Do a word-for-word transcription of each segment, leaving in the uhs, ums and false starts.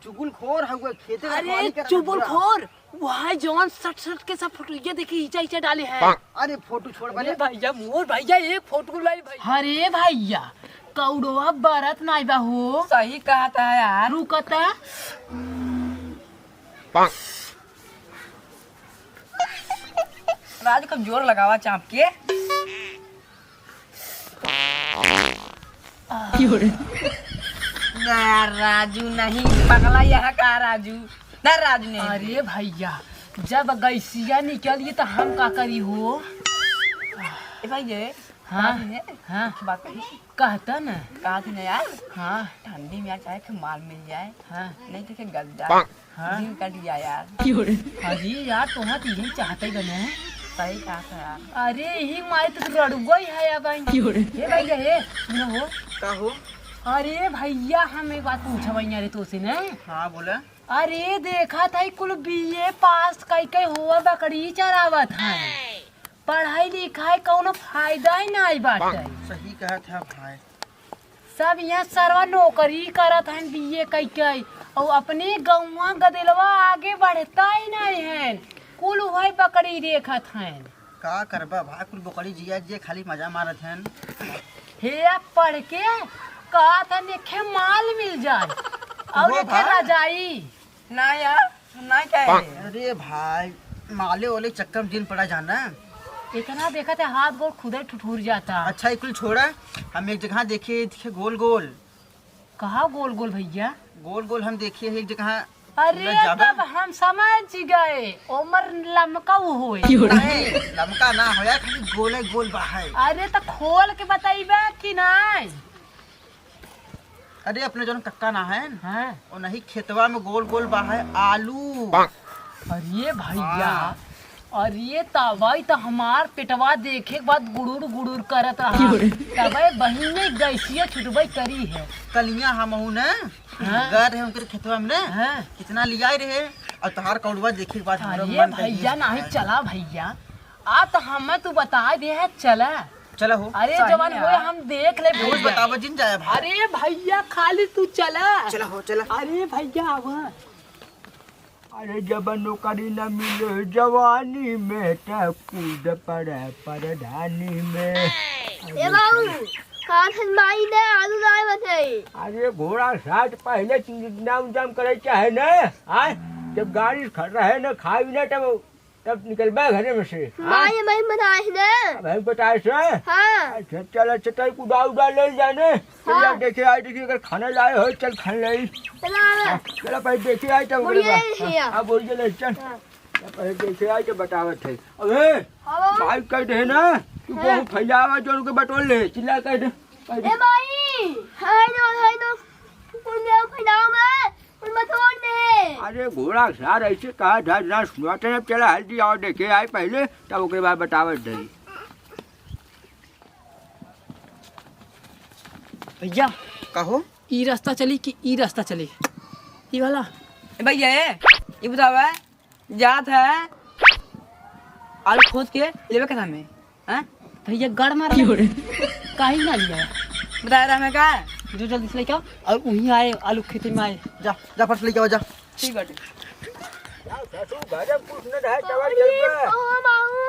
चुगलखोर हउए, खेते का अरे, पानी करत चुगलखोर, वहाँ जौन सट सट के सब फोटो, ये देखिए, ईचा ईचा डाले हैं। अरे, फोटो छोड़ अरे बने। भैया, मोर भैया, एक फोटो लाई भाई। अरे भैया, कौड़वा बरत नाई बा हो। सही कहत है यार। रुकता। राजू, कब जोर लगावा चाप के। ना राजू नहीं, पगला यहाँ का राजू। ना राजू नहीं। अरे भैया, जब गैसिया निकली तो हम का करी हो? ए भाई, ये हाँ, बात है। हाँ। बात कही। कहता ना। कहा थी ना यार। हाँ। ठंडी में यार चाहे के माल मिल जाए। हाँ। नहीं तो के गद्दा। हाँ। दिन कट जाए यार। अरे यार, तोहा तो यही चाहते ही बने हैं। सही कहा था यार। अरे यही माई तो रड़ुआ ही है अब आई। ए भैया, ए, सुनो हो। का हो? अरे भैया, हम एक बात पूछा भैया रे तोसे ने। हाँ, बोला। अरे देखा था कुल बीए पास कई कई हुआ बकरी चरावत है। पढ़ाई लिखाई कौनो फायदा ही नाई बाटे। सही कहत है भाई। सब यहाँ सरवा नौकरी करत हन बीए कई कई, और अपने गौवा गदेलवा आगे बढ़ता ही नाई है, कुल वही बकरी देखत हैं। का करबा भाई, कुल बकरी जिया जे खाली मजा मारत हैं। हे, अब पढ़ के कहत हन एखे माल मिल जाए और वो एखे भाई। रजाई। ना यार, ना क्या है? अरे भाई, माले वाले चक्कर में दिन पड़ा जाना। इतना देखत है, हाथ गोड़ खुदे ठुठुर जाता। अच्छा, ये कुल छोड़ा, हम एक जगह देखे, देखे गोल गोल। कहाँ गोल गोल भैया? गोल गोल हम देखे हैं एक जगह। अरे, पूरा जाबा। तब हम समझ गए, ओमर लमका वो होए। नहीं, लमका ना होया, खाली गोले गोल बा है। अरे, तो खोल के बताइबे कि नहीं? अरे, अपने जौन कक्का ना है, हाँ। वो नहीं खेतवा में गोल गोल बा है आलू। अरे भैया, हाँ। अरे तबई तो हमार पेटवा देखे के बाद गुड़ुर गुड़ुर करत रहा। तबे बहिने गैसिया छुटबई करी है। कलिया हमहू ने हाँ। गए रहे उनके खेतवा में ने, हाँ। कितना लियाए रहे, और तहार कौड़वा देखे के बाद हमरो अरे मन कर भैया, दिया। नहीं चला भैया, आ तो हमें तू बता दे है, चला। चला हो। अरे सही जवान है होए, यार। हम देख ले रोज भैया। बतावा जिन जाए भाई। अरे भैया, खाली तू चला। चला हो, चला। अरे भैया, आवा। अरे जब नौकरी न मिले जवानी में, त कूद पड़े परधानी में। ए बाबू, काठन माई ने आलू लाए बचे। अरे घोड़ा साथ पहले नाम जाम करे चाहे न, आय? जब गाड़ी खड़ रहे न, खाई न, तब तब निकलबा घरे में से। माई, माई बताए है ना। अब हम बताए से? हाँ। अच्छा, चल, अच्छा, तई कुदा उदा ले जाने। चल, हाँ। यार, देखे आई, देखिए, अगर खाना लाए हो, चल, खाने लाई। चला, आवा। हाँ, चला, पहले देखे आई, तब बुढ़िया ओकरे बाद। ही है। हाँ, हाँ, बोल, चल, चल। हाँ। चल, पहले देखे आई, तब बतावत है। अबे, हाँ, बाबू। भाई कह दे ना, तू हाँ। बहुत फैलावा, जो उनके बटोर ले, चिल्ला कह दे, कह दे। ए माई, हाय दो, हाय दो, कुल मेरा फैलावा मैं। उन बतौर दे। अरे घोड़ा सार ऐसे कहा था ना सुनाते हैं, चला हल्दी आओ देखे आए पहले, तब ओकरे बाद बतावत दे। भैया, कहो। ई रास्ता चली कि ई रास्ता चली? ई वाला? ए भैया, ए, ई बतावा, जात है आलू खोद के लेवे के था में, हैं? भैया, गड़ मार क्यों रे? काहे ना लिया? बताया था हमें का? जो जल्दी से लेके आओ और वहीं आए, आलू खेते में आए। जा, जा, फट से लेके आओ, जा। ठीक बाटे। जा, ससुर, घरे कुछ न रहे, चावल अरे, जल गए। कहो बाबू,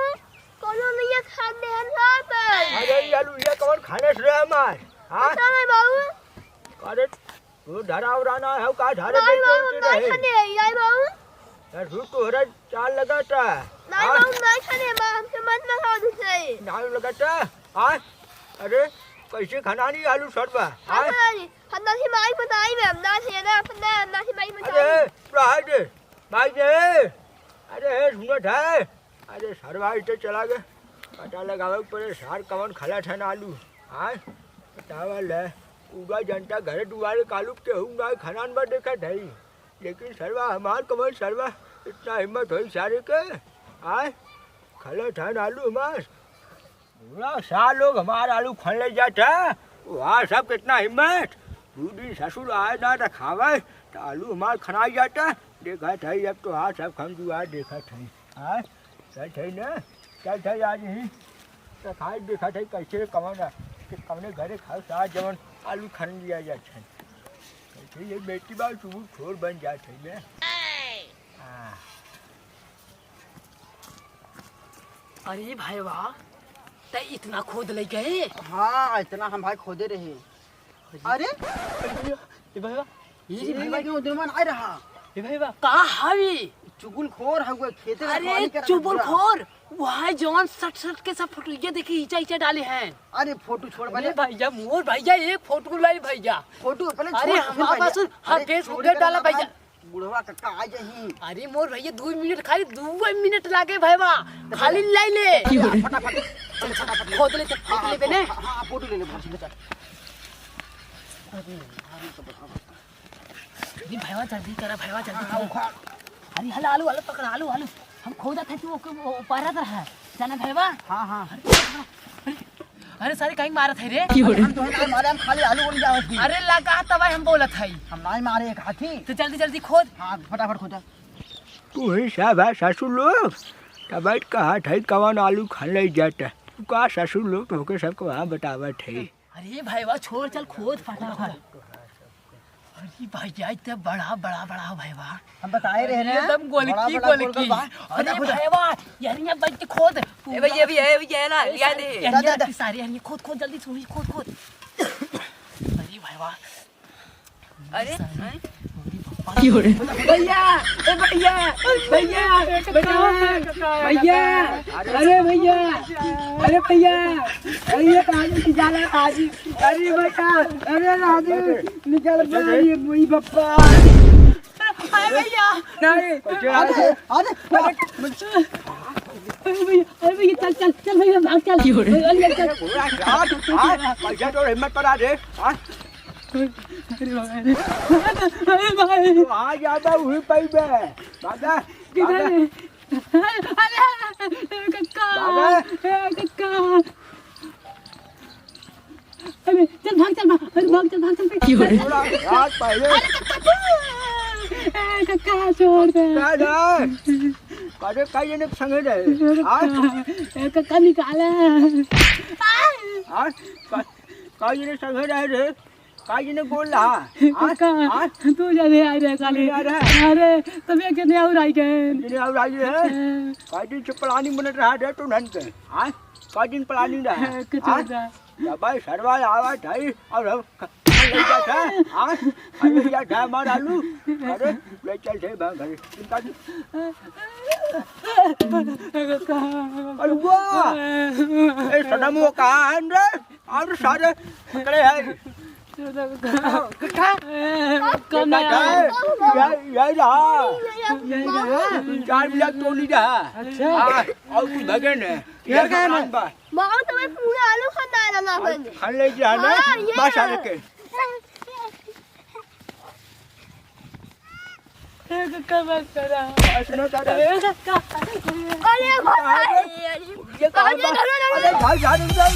कोनो नहीं है खान दे हम यहाँ पर। अरे, ये आलू ये कौन खाने से रहे हमार? हाँ? पता नहीं बाबू। अरे, तू धरा उरा ना है, का झारे नहीं देख के बाबू, उनके नहीं रहे? खाने, नहीं बाबू। यार, तू तोहरा चाल लगाता। नहीं हाँ? बाबू, नहीं खाने, बा-, हमके मत लगाओ दूसरे। नाम लगाता? हाँ? अरे, कैसे खाना नहीं आलू सर बा? हाँ, हाँ? खाना नहीं। हम नहीं माई बताई में, हम ना थे ना, अपन ना, हम ना थे माई बताई। अरे, रहा दे, भाई दे। अरे, हे, सुनत है? अरे सरवा, इते चला गए, पता लगावे के पड़े, सार कवन खला था ना आलू। आय, बतावा ले, पूरा जनता घरे दुआरे कालू के हूँ ना खनान बा देखत है, लेकिन सरवा हमार कवन सरवा, इतना हिम्मत होई सारे के, आय, खला था ना आलू हमार। पूरा सार लोग हमार आलू खन ले जाता, वहाँ सब कितना हिम्मत, दू दिन ससुर आए ना तो खावे, तो आलू हमार खनाई जाता, देखत है अब तो हाँ सब खन दुआर देखत है, आय। चल छै ना, चल छै आज ही। तो खाई देखा छै कैसे कवन, कि कवने घरे खाओ साग जवन आलू खन लिया जात है। ये बेटी बा, चुगुलखोर बन जात है मैं। हाँ। अरे भाई वाह, तै इतना खोद ले गए? हाँ, इतना हम भाई खोदे रहे। अरे? अरे भैया, ए भाई वाह, ये रे ये भाई वाह। लगे उधर मन आ रहा। ए भाई वाह, का हावी? चुगुलखोर है वो, खेते में अरे पानी कर रहा है पूरा। चुगुलखोर, वहाँ जवान सट सट के सब फोटो ये देखिए, ईचा ईचा डाले हैं। अरे फोटो छोड़ अरे पहले। भैया, मोर भैया, एक फोटो लाई भैया। फोटो पहले अरे छोड़, छोड़ हमारे भैया। पास, हाँ, अरे Facebook छोड़ पे कर डाला ना भैया। भाई, बुढ़वा कक्का आ जाही। अरे मोर भैया, दो मिनट, खाली दो मिनट लागे भैया, तो खाली भैया। लाई ले। फटाफट, फटाफट, फटाफट। खोद ले, हाँ, खोद ले हाँ, पहले। हाँ, हाँ, फोटो ले ले, बस, बस। अरे, अरे, तो बता। अरे भैया, जल्दी करा भैया, जल्दी हाँ, करा। उखाड़। अरे हला, आलू, आलू पकड़ा, आलू, आलू। हम खोदत है, तू ओके, वो पारत रहा। जाना भैया? हाँ, हाँ। अरे, अरे, अरे सारे काहे मारत है रे? अरे हम तो ना मारे, हम खाली आलू बोल जावत ही। अरे लगा तब हम बोलत है। हम नाहीं मारे एक हाथी। तो जल्दी, जल्दी खोद। हाँ, फटाफट खोदा। तू ही सब है ससुर लोग। तब कहा था कवन आलू खान ले जाता। तू का ससुर लोग, तोहके सबको वहाँ बतावत है। अरे भाई वाह, छोड़, चल खोद फटाफट। अरे भाई, जा इतना बड़ा, बड़ा, बड़ा भाई वाह। हम बताए रहे अरे ना, एकदम गोलकी, बड़ा, बड़ा गोलकी। गोलकी बा। अरे खोदा, खोदा। भाई वाह, यार यहाँ बैठ के खोद। ए भैया, भैया, ए भैया, ना, ए, लिया सारे, दे। यार, दा, दा, यार, दा। सारे, यार, ये खोद, खोद, जल्दी से, खोद, खोद। अरे भाई वाह। अरे, सारे। हैं? अरे बाप रे। भैया, ए भैया, भैया, भैया, भैया, अरे भैया, अरे भैया, अरे ये कहाँ से निकाला आज? अरे भैया, अरे राजू, निकल बा, ये मुई बप्पा। अरे भैया। नहीं। अरे, अरे, अरे भैया, अरे भैया, चल, चल, चल भैया, भाग चल। अरे, अरे, चल। आज पैसा तो हिम्मत करा दे, हाँ? अरे बाबा रे। अरे भाई। तो आ जाबा वही पे बे। बाबा, किधर बाबा। है? अरे, कक्का। बाबा। ए, कक्का। अरे, चल भाग, चल भाग, अरे भाग, चल भाग, चल भाग। थोड़ा यार पहले। अरे कक्का, ए, कक्का, छोड़ दे। कक्का ना। अरे, का ये ने संगे रहे? अरे हाँ? कक्का, ए, कक्का निकाला। हाँ? का, का ये ने संगे रहे रे? का जी ने बोल रहा? हाँ? कक्का, हाँ? तू जाने आ रहे खाली। आ रहा है? अरे, तबे के नहीं और आई गए। जी ने और आई है? हाँ। का दिन से planning बनत रहा रे तू नन के? हाँ? का दिन planning रहा? हाँ, कुछ हाँ? होता। या भाई सरवा आवा था और हम ख-, ले जाता है? हाँ? अरे या था हमारा आलू। अरे, ले चल थे बा घरे। चिंता की। कक्का। अरे वाह! ए सनम वो कहाँ है रे? और सारे पकड़े हैं। कक्का। कक्का। यही, यही रहा। यही रहा? तीन चार मिला तो नहीं रहा। अच्छा। हाँ, और कुछ भगे ने। यार, कहाँ है? दुकान बा। माँ, तो मैं पूरा आलू खाना है ना, और अपन। खान ले जा ना, हाँ, ये बस ना। आने के। ए, कक्का, मत करा। ऐसे ना करा। ए, कक्का। अरे, भाई। ये कहाँ अरे, बा-, अरे, अरे, अरे, भाई, जा, जा, जा।